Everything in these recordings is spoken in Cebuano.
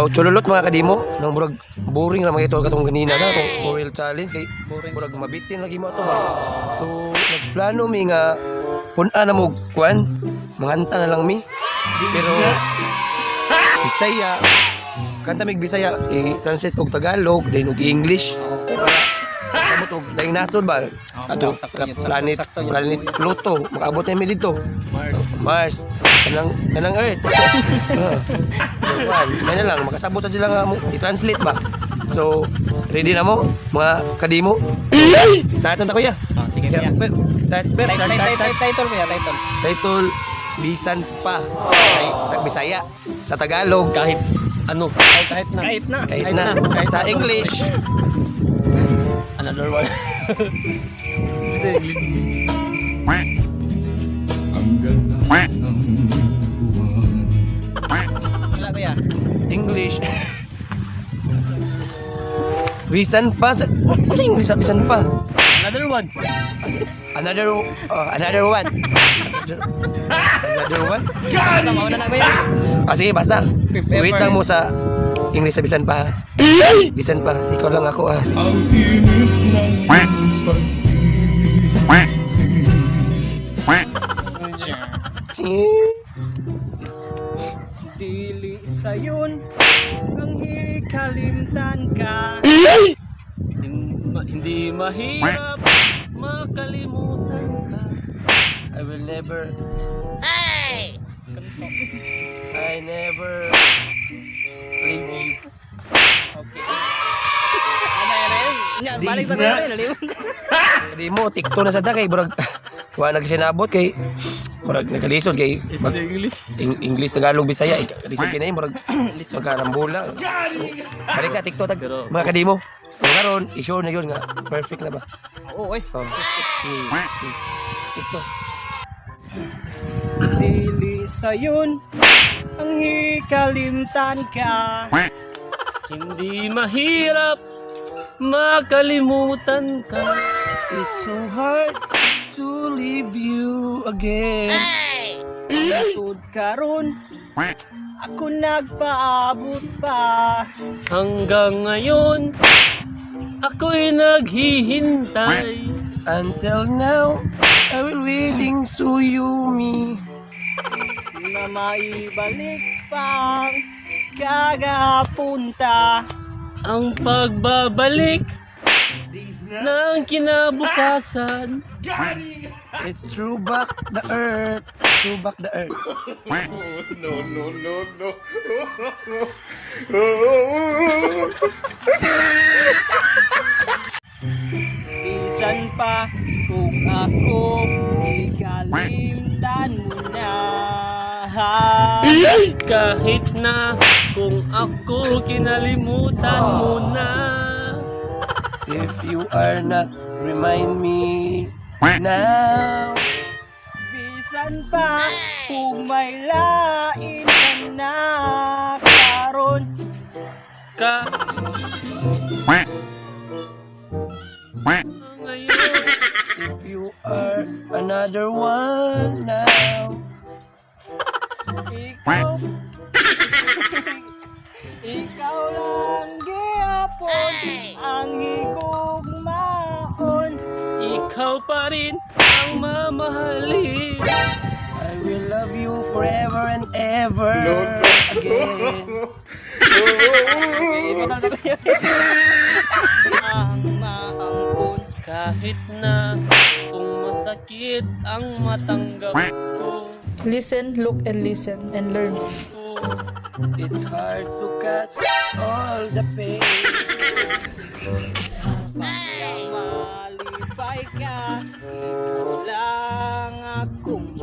Aw, chululot, mga kadimo, nang murag boring ra mga ito katong ganina na atong for real challenge kay murag mabitin lagi mo ato ba. So, nagplano mi nga pun-a na mo kuan, manganta na lang mi. Pero Bisaya, kanta mig Bisaya, i-translate og Tagalog, then og English. Kay para samot og laing nasod ba? Ato sakto yun, sakto, planet sakto yun. planet Pluto, makaabot na mi dito. Mars. Mars, kanang kanang Earth. Ah. So, kuan, may na lang makasabot sa sila nga i-translate ba. So, ready na mo mga kadimo? Start na ta, kuya. Oh, sige, Kaya, kuya. start, start, Title, start, title, start. title, kuya, title. Title, Bisan Pa sa Bisaya, sa Tagalog Kahit ano, kahit na. Kahit na. kahit na, sa English. Another one. Kasi English. Ang ganda ng buwan. Wala, kuya. English. Bisan pa sa English sa bisan pa. Another one. Another one. Another one. Basta, mauna na, kuya. Ah, sige, basta. Fifth Wait effort. lang mo sa English sa bisan pa. Bisan pa. Ikaw lang ako ah. Ang init ng pag-ibig. Dili sayon ang hikalimtan ka. Hindi mahirap makalimutan ka. I will never I never leave you. Okay. Ano yan, yan? Yan, balik sa kuya, nalimutan. Di mo tikto na sa da kay burag wa nagsinabot kay murag nagkalisod kay Is it English? English, Tagalog, Bisaya, kalisod kay na murag magkarambula. So, balik na tikto tag mga kadimo. Pero karon, i-sure na yun nga perfect na ba? Oo, oy. Oh. Sige. Tikto. Dili sayon ang hikalimtan ka. Hindi mahirap makalimutan ka. It's so hard to leave you again. Tud karon ako nagpaabot pa. Hanggang ngayon, ako'y naghihintay. Until now, I will waiting so you me. Na maibalik pang kagapunta. Ang pagbabalik ng kinabukasan. It's true back the earth. True back the earth. No, no, no, no. Bisan pa kung ako ikalimtan mo na. Kahit na kung ako kinalimutan mo na. If you are not, remind me now. Bisan pa kung may lain ka na karon. Ka ngayon. If you are another one now. Ikaw Ikaw lang gihapon ang higugmaon. Ikaw pa rin ang mamahalin. I will love you forever and ever again. Ang maangkon. Kahit na kung masakit ang matanggap ko. Listen, look, and listen, and learn. It's hard to catch all the pain. Basta malipay ka, ikaw lang akong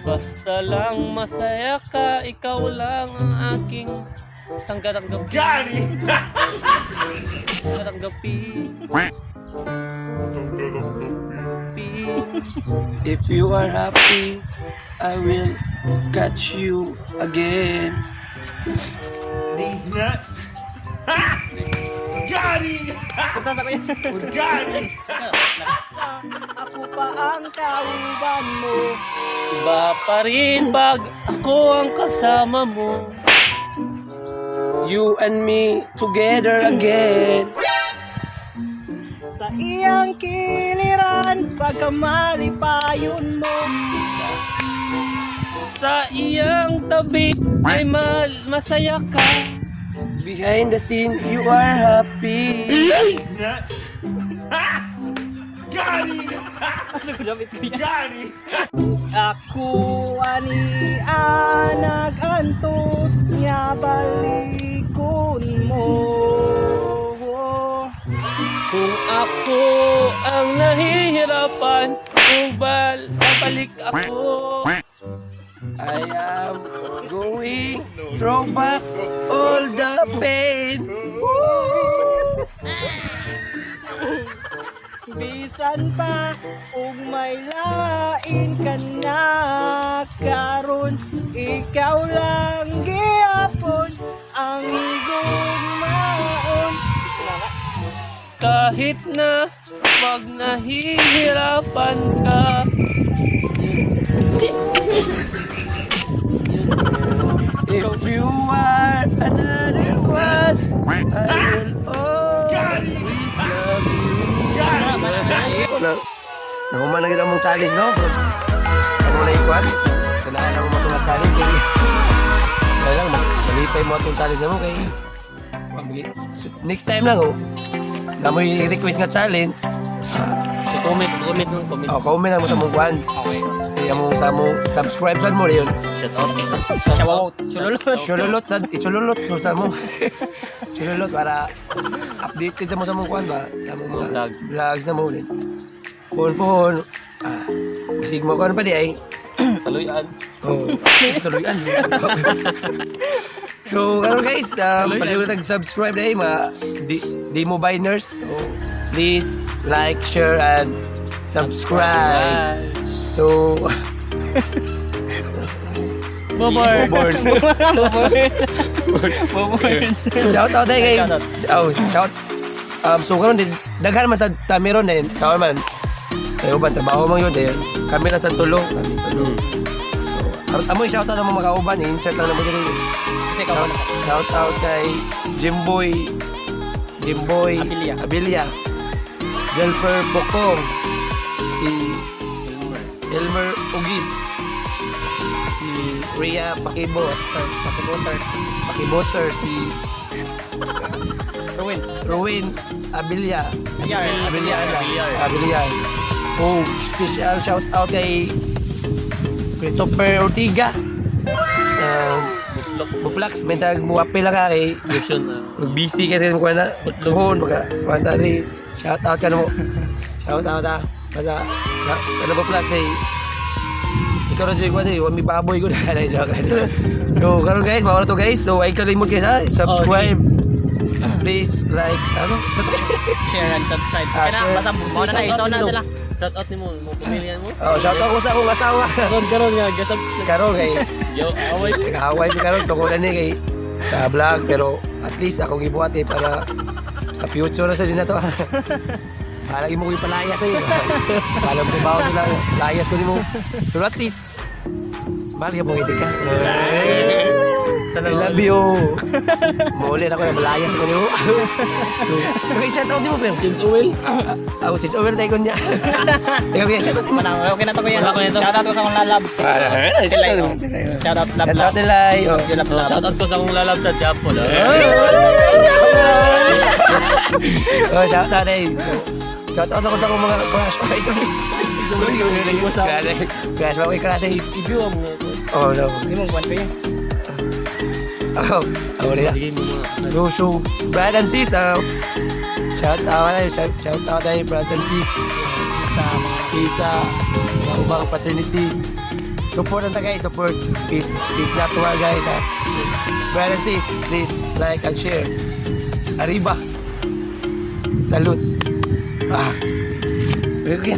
Basta lang masaya ka, ikaw lang ang aking tanggatanggapin. Gani! Tanggapin. If you are happy, I will catch you again. Punta sa kuya. Sa ako pa ang kauban mo. Iba pa rin pag ako ang kasama mo. You and me together again. Sa iyang kiliran, pagkamalipayon mo. Sa iyang tabi ay masaya ka. Behind the scene, you are happy. Asa ko dapat ko yan? Ako ani nag-antos niya balikon mo. Kung ako ang nahihirapan, babalik ako. I am going throw back all the pain. Woo! Bisan pa ug may lain ka na karon, ikaw lang gihapon ang higugmaon. Kahit na pag nahihirapan ka. If you are another one, I will always love you. Na, nahuman na gid among challenge, no? Ano na ikuan? Kailangan na mo itong challenge kay kaya lang, malipay mo itong challenge na mo kay next time lang, oh. Namoy request nga challenge. Comment, comment lang, comment. Oh, comment lang mo sa mong kuan. Okay. Kaya mo sa mo subscribe sad mo rin. Shout out. Shout out. Sululot. Chululot sad, ichululot mo sa mo. Chululot para updated sa mo sa mong kuan ba? Sa mong mga Vlogs. Vlogs na mo rin. Pohon pohon. Ah, bisig mo kuan pa di ay. Kaluyan. Oh, kaluyan. So, karon guys, Kaluyan. paliw subscribe dahil mga demo biners. So, please like, share, and subscribe. So, Bye-bye. Bobors. Bobords. Bobords. Shout out tayo kay Shout out. Oh, shout. So karon din daghan man sa tamiron din. Sa man. Kayo ba trabaho man yun din. Kami lang sa tulo, kami tulo. So, amoy shout out ang mga kauban, insert lang naman diri. Kasi ikaw Shout, na. shout out kay Jimboy Jimboy Abilia. Abilia. Jelfer Bokong. Si Elmer Ugis. Si Rhea Pakibo. Ters, Pakiboters. Pakiboter si Ruin. Ruin Abilia. Abiliar. Abiliar. Abiliar. Abiliar. Oh, special shout out kay Christopher Ortiga. Buplax, may tag muwapil lang ka kay Fusion na. Busy kasi mo na. Luhon, maka kuwan ni. Shout out ka na mo. Shout out ah. Basta sa ano Buplax ay ikaw na siya kuwan eh, may baboy ko na. Ay, joke lang. So, karon guys, mawala to guys. So, ay kalimot guys ha. Subscribe. Please like ano? Sa to. Share and subscribe. Ah, Kaya share. na, basta mo na na, isaw na sila. Shout out ni mo, mo pamilya mo. Oh, shout out ko sa akong asawa. Karon karon nga gasab. Karon kay Yo, away. nag-away mi karon tungkol ani kay sa vlog pero at least akong gibuhat kay para sa future na sa din na to. Para imo ko ipalaya sa iyo. Para mo trabaho nila, layas ko nimo. Pero at least mahal ka pong ka. I love you. Mauli na ako na malayas ko nimo. So, okay, shout out nimo pero. James Oil. Ako si Owen tayo niya. Ikaw kaya shout out nimo. Mana, okay na to kuya. Wala ko na to. Shout out ko sa akong lalabs. Shout out. Shout out love Shout out love. nila. Oh. You love love. Shout out ko sa akong lalab sa Japon. Oh, shout out eh. Shout out sa ko sa akong mga crush. Ay, sorry. Crush, crush, okay, crush eh. I-view ang mga Oh, no. Hindi mo kuwan kuya. Oh, ako rin. Sige mo mga. So, so, Brad and sis, shout out, eh, shout out ay Brad and sis. Yes, sa mga Peace sa mga ubang paternity. Support ang ta guys, support. Peace, peace not war guys. Ha. Brad and sis, please like and share. Arriba. Salute. Ah. Okay, okay.